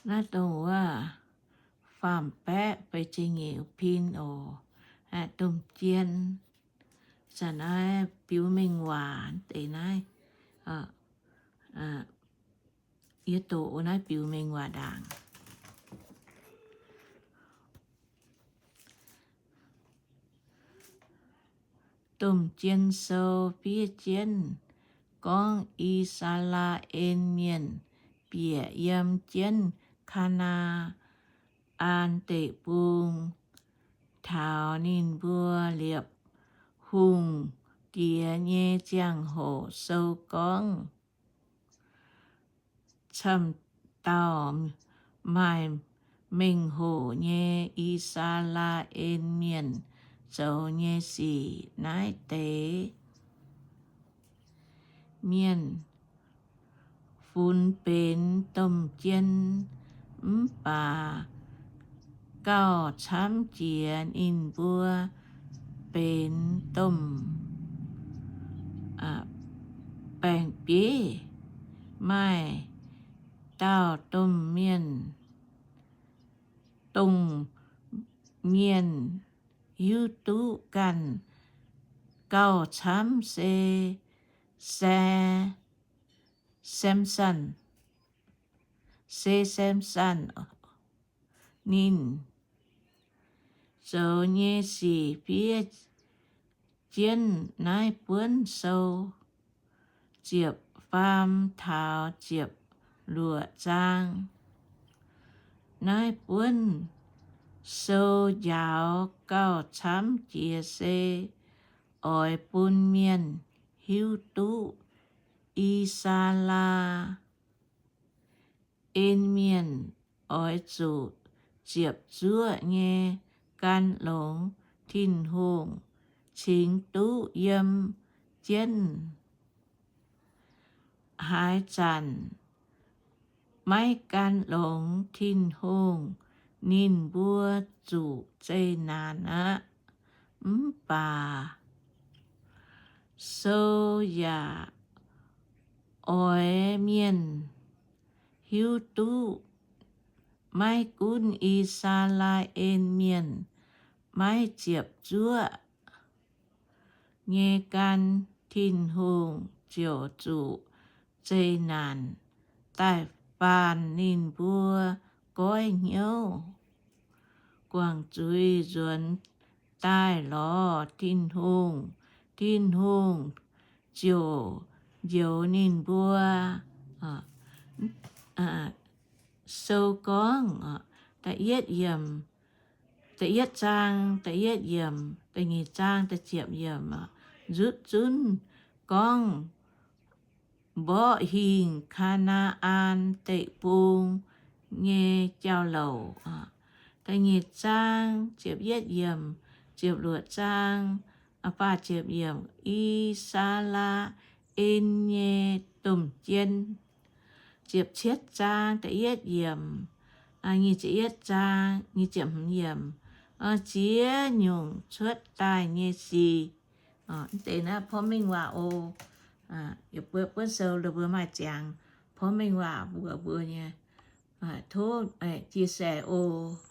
Naaiv dongh wuov faam-baeqv feix ziepc nyeic pin oc. Domh jien, zanc naaiv biux mengh waac deix naaiv, yie doqc naaiv biux mengh waac ndaangc. Domh jien sou fiev jienv gorngv I^saa^laa^en Mienh bieqc yiem jienv Kaa^naa^an Deic-Bung taux ninh mbuo liepc hungh diex nyei ziangh hoc sou gorngv, Camv dauh maaih mengh hoc nyei I^saa^laa^en Mienh zoux nyei sic naaiv deix mienh funx benx domh jien, mv baac gauh camv jiex ninh mbuo benx domh baeng-bieiv. Maaih dauh domh mienh, dongh mienh hiuv duqv ganh gauh camv se, se Samson, se Samson. Ninh zoux nyei sic fiev jienv naaiv buonv sou, ziepc faam taux ziepc luoqc zaang. Naaiv buonv sou njaaux gauh camv jiex se oix bun mienh hiuv duqv I^saa^laa^en Mienh oix zuqc ziepc zuoqv nyei gan longx Tin-Hungh cingx duqv yiem jienv. Haaix zanc maiv gan longx Tin-Hungh, ninh mbuo zuqc zeqc naanc aqv. Mv baac sou yaac oix mienh hiuv duqv maiv gunv I^saa^laa^en Mienh maiv ziepc zuoqv nyei gan, Tin-Hungh ziouc zuqc zeqc naanc daaih faanh ninh mbuo goiv hnyouv, guangc zuiz nzuonx daaih lorz Tin-Hungh. Tin-Hungh ziouc njoux ninh mbuo. Sou gorngv, da'yietv yiemc, da'yietv zaang da'yietv yiemc, da'nyeic zaang da'ziepc yiemc, nzutv zunv gorngv mborqv hingh Kaa^naa^an Deic-Bung nyei jauv-louc. Da'nyeic zaang ziepc yietv yiemc, ziepc luoqc zaang, faah ziepc yiemc, I^saa^laa^en nyei domh jien. Ziepc cietv zaang da'yietv yiemc, nyic ziepc yietv zaang nyic ziepc hmz yiemc, ziex nyungc cuotv daaih nyei sic. Deix naaiv porv mengh waac oc. Yietc buonv sou mbuo maaih ziangx porv mengh waac mbuox mbuo nyei. Tov chia sẻ oc.